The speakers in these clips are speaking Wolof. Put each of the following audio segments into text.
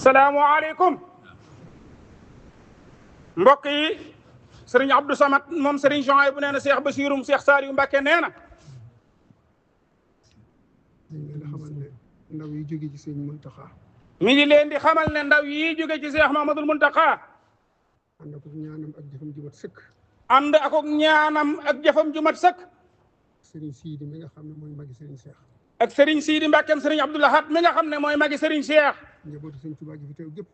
salaamualeykum mbokk yi sëriñ Abdou Samad moom sëriñ Jean bu nee na Cheikh Bachirum Cheikh Saliou Mbacké nee na ndaw yi jóge ci sëriñ Muntaxa mi ngi leen di xamal ne ndaw yi jóge ci Cheikh Mamadou Muntaxa ànd ak ñaanam ak jëfam ju mat sëkk ànd ak ñaanam ak jëfam ju mat sëkk sëriñ Sidi mi nga xam ne mooy magi sëriñ Cheikh ak sëriñ Sidi Mbàkkeem sëriñ Abdou Lahad mi nga xam ne mooy magi sëriñ Cheikh njabootu sëriñ Touba gi fi teew gépp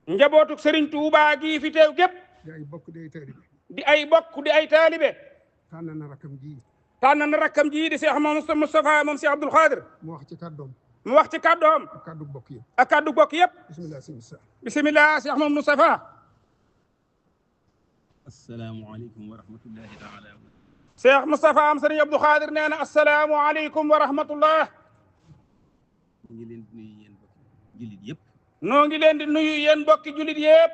njabootu sëriñ Touba gi fi teew gépp di ay bokk di ay taalibe di ay bokk di ay taalibe tànn na rakkam ji di Cheikh Moustapha moom Cheikh Abdoul Khadir mu wax ci kàddoom ak kàddu bokk yëpp ak kàddu bokk yëpp bismillah Cheikh moom Moustapha asalaamaaleykum wa rahmatullahi taala Cheikh Moustapha am sëriñ Abdou Khadir nee na asalaamualeykum wa rahmatullah ñu ngi leen di nuyu yéen bokki jullit yëpp noo ngi leen di nuyu yéen bokki jullit yëpp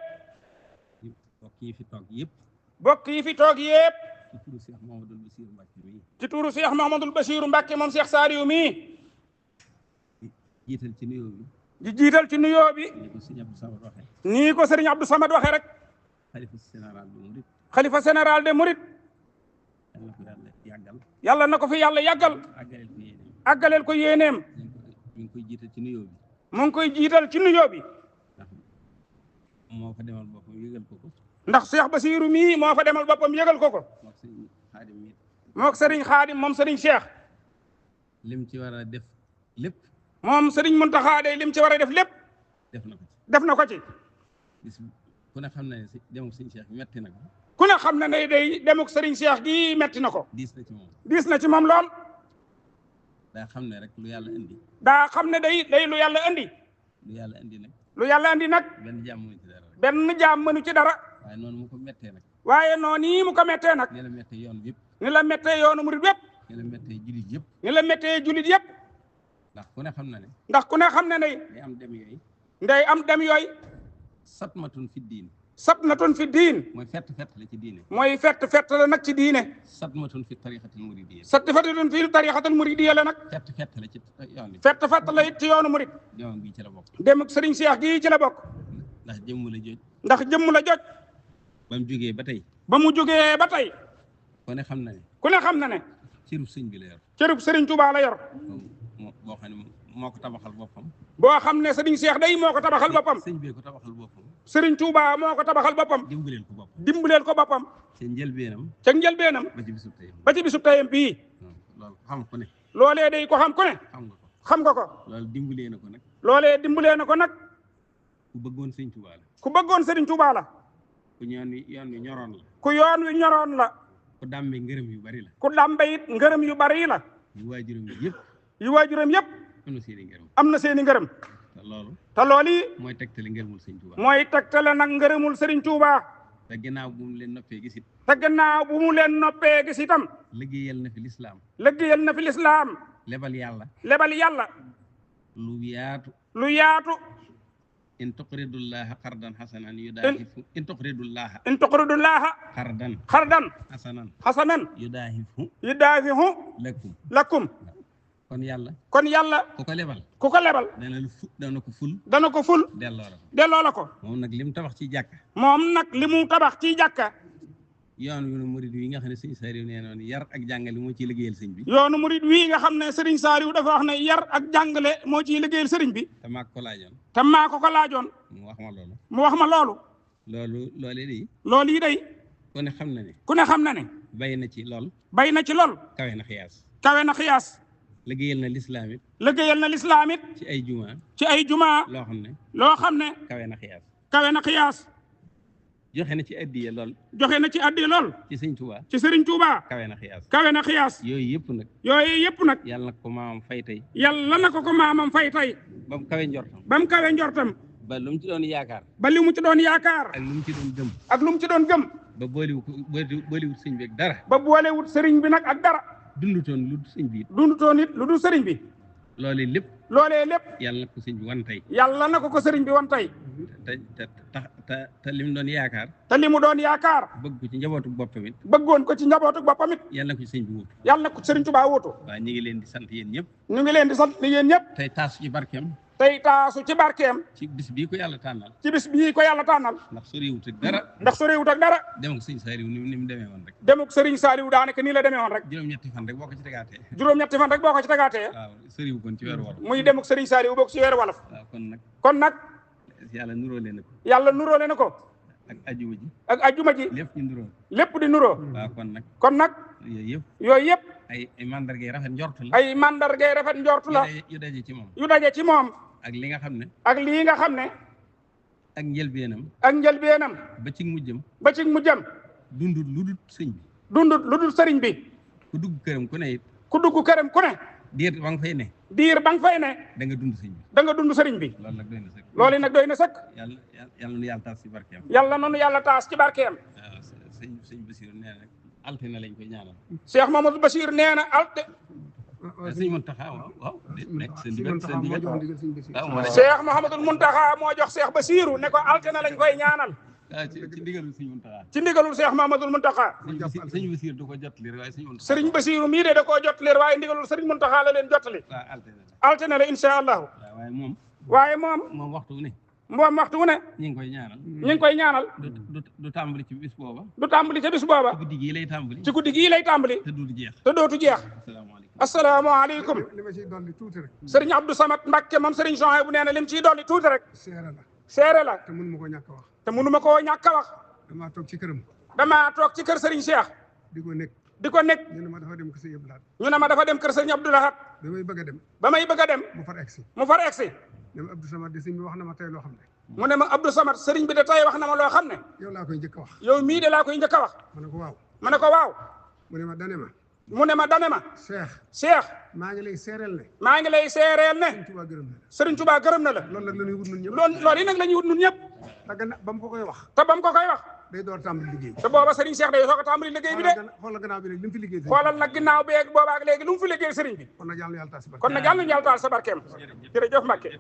bokk yi fi toog yëpp bokk yi fi toog yëpp ci turu Cheikh Mahamadul Bachir Mbacke mi ci turu Cheikh Mahamadul Bachir Mbacke moom Cheikh Saliou mi jiital ci nuyoo bi di jiital ci nuyoo bi ni ko sëriñ Abdou Samad waxee nii ko sëriñ Abdou Samad waxee rek xalifa général de Mouride yàlla na ko fi yàlla yàggal àggaleel ko yéeneem mi ngi koy jiital ci nuyoo bi mu ngi koy jiital ci nuyoo bi moo fa demal boppam yëgal ko ko ndax Cheikh Bassirou mii moo fa demal boppam yëgal ko ko mook sëriñ Xaadim moom sëriñ Cheikh lim ci war a def lépp moom sëriñ Muntaxa day lim ci war a def lépp def na ko ci ku ne xam na ne demuk sëriñ Cheikh metti na ko ku ne xam na ne day demuk sëriñ Cheikh gi metti na ko diis na ci moom lool daa xam ne rek lu yàlla indi daa xam ne day lu yàlla indi lu yàlla indi nag benn jaam mënu ci dara waaye noonu mu ko mettee nag waaye noonu yi mu ko mettee nag ni la mettee yoon yëpp ni la mettee yoonu murid yëpp ni la mettee jullit yëpp ni la mettee jullit yëpp ndax ku ne xam na ne day am dem yooyu satmatun fi diin satmatun fi diin mooy fett la ci diine mooy fett la nag ci diine satmatun fi tariqatil muridiyya satmatun fi tariqatil muridiyya la nag fett la ci yoon bi fett la it ci yoonu murid demam gi ci la bokk dem ak sëriñ Cheikh gi ci la bokk ndax jëmm la joj ba mu jógee ba tey ku ne xam na ne cërub sëñ bi la yor cërub sëriñ Touba la yor boo xam ne moo ko tabaxal boppam boo xam ne sëriñ Cheikh day moo ko tabaxal boppam sëñ bee ko tabaxal boppam sëriñ Touba moo ko tabaxal boppam dimbaleel ko boppam ca njëlbeenam ba ci bisub tayam bii loolu xam ku ne loolee day ko xam ku ne xam nga ko loolu dimbalee na ko nag ku bëggoon sëriñ Touba la ku yoon wi ñoroon la ku dàmbe ngërëm yu bari la ku dàmbe it ngërëm yu bari la yu waajuram yëpp am na seeni ngërëm te loolu yi mooy tegtale ngërëmul sëriñ Touba mooy tegtale nag ngërëmul sëriñ Touba te gannaaw bu mu leen noppee gis itam liggéeyal na fi lislaam lebal yàlla lu yaatu in tuqridullaha qardan hasanan yudaahifu in tuqridullaha qardan hasanan yudaahifu lakum kon yàlla ku ko lebal dana ko ful delloo la ko moom nag li mu tabax ci jàkka yoonu murid wi nga xam ne sëriñ Saliou nee noonu yar ak jàngale moo ciy liggéeyal sëriñ bi yoonu murid wi nga xam ne sëriñ Saliou dafa wax ne yar ak jàngale moo ciy liggéeyal sëriñ bi te maa ko laajoon mu wax ma loolu loolu yi day ku ne xam na ne bay na ci lool kawe na xiyaas liggéeyal na lislaam it ci ay jumaa loo xam ne kawe na xiyaas joxe na ci addiya lool ci sëriñ Touba kawe na xiyaas yooyu yëpp nag yàlla na ko maamam fay tey ba mu kawe njortam ba lu mu ci doon yaakaar ak lu mu ci doon gëm ba boolewut sëriñ bi ak dara ba boolewut sëriñ bi nag ak dara dundutoon it lu dul sëriñ bi loolee lépp yàlla na ko sëriñ bi wan tey te li mu doon yaakaar bëgg ko ci njabootu boppam it yàlla na ko sëriñ Touba wuutu waaw ñu ngi leen di sant yéen ñëpp tey taasu ci barkeem tey taasu ci barkeem. ci bis bii ko yàlla tànnal. ci bis bii ko yàlla tànnal. ndax soriwut ak dara. ndax soriwut ak dara. demuk sëriñ Saliou ni mu demee woon rek. demuk sëriñ Saliou daanaka nii la demee woon rek. juróom-ñetti fan rek boo ko ci tegaatee. juróom-ñetti fan rek boo ko ci tegaatee. waaw soriwut kon ci weeru wolof. muy demuk sëriñ Saliou bokk ci weeru wolof. waaw kon nag. yàlla nuróole na ko. yàlla nuróole na ko. ak ajuma ji. ak ajuma ji. lépp ñu nuróo. lépp di nuróo. waaw kon nag. yooyu yëpp. ay mandargay rafet njortu la. ay mandargay rafet njortu la. yu daje ci moom. yu daje ci moom. ak li nga xam ne. ak lii nga xam ne. ak njëlbeenam. ak njëlbeenam. ba ci mujjam. ba ci mujjam. dundut lu dul sëñ bi. dundut lu dul sëriñ bi. ku dugg këram ku ne it. ku dugg këram ku ne. diir ba nga fay ne. diir ba nga fay ne. da nga dund sëñ bi. da nga dund sëriñ bi. loolu nag doy na sëkk. loolu nag doy na sëkk. yàlla nu yàlla taas ci barkeem. yàlla noonu yàlla taas ci barkeem. waaw sëñ Basiir nee na altine lañ koy ñaanal. Cheikh Mamadou Bachir nee na sëñ Muntaxa waaw nekk seen digal seen digal. Cheikh Mouhamadul Muntaxa moo jox Cheikh Basiru ne ko altine lañ koy ñaanal. ci ndigalul sëñ Muntaxa. ci ndigalul Cheikh Mamadul Muntaxa. sëñ Basiir du ko jottali waaye sëñ Muntaxa. sëriñ Basiru mii de da koo jottali waaye ndigalul sëriñ Muntaxa la leen jottali. waaw altine la incha allahu. waaye moom waxtu wu ne. moom waxtu wu ne. ñu ngi koy ñaanal. ñu ngi koy ñaanal. du tàmbali ci bis booba. du tàmbali ca bis booba. ci guddi gii lay tàmbali. ci guddi gii lay tàmbali. te dootu jeex. te dootu jeex. asalaamaaleykum. li ma ciy dolli tuuti rek. sëriñ Abdou Samad Mbacke moom sëriñ Jean bu nee na lim ciy dolli tuuti rek. seere la. te mënu ma koo ñàkk a wax. te mënu ma koo ñàkk a wax. damaa toog ci këram. damaa toog ci kër sëriñ Cheikh. di ko nekk. ñu ne ma dafa dem kër sëriñ Abdou Lahad. ñu ne ma dafa dem kër sëriñ Abdou Lahad. ba may bëgg a dem. ba may bëgg a dem. mu far egsi. ne ma Abdou Samad de sëriñ bi wax na ma tey loo xam ne. mu ne ma Abdou Samad sëriñ bi de tey wax na ma loo xam ne. yow laa koy njëkk a wax. yow mii de laa koy njëkk a wax. ma ne ko waaw. ma ne ko waaw. mu ne ma dane ma. Cheikh. maa ngi lay seereel ne. Sëriñ Tuubaa gërëm na la. loolu nag la ñuy wut ñun ñëpp. loolu yi nag la ñuy wut ñun ñëpp. ba mu ko koy wax. te ba mu ko koy wax. day door tàmbali liggéey. te booba Sëriñ Cheikh day soog a tàmbali liggéey bi de. xoolal gannaaw bi léegi li mu fi liggéey. xoolal nag ginnaaw bi ak boobaak léegi lu mu fi liggéey sëriñ bi. kon nag yàlla na yàlla taal sa barkeem. kon nag yàlla na yàlla taal sa barkeem. jërëjëf Mbacke.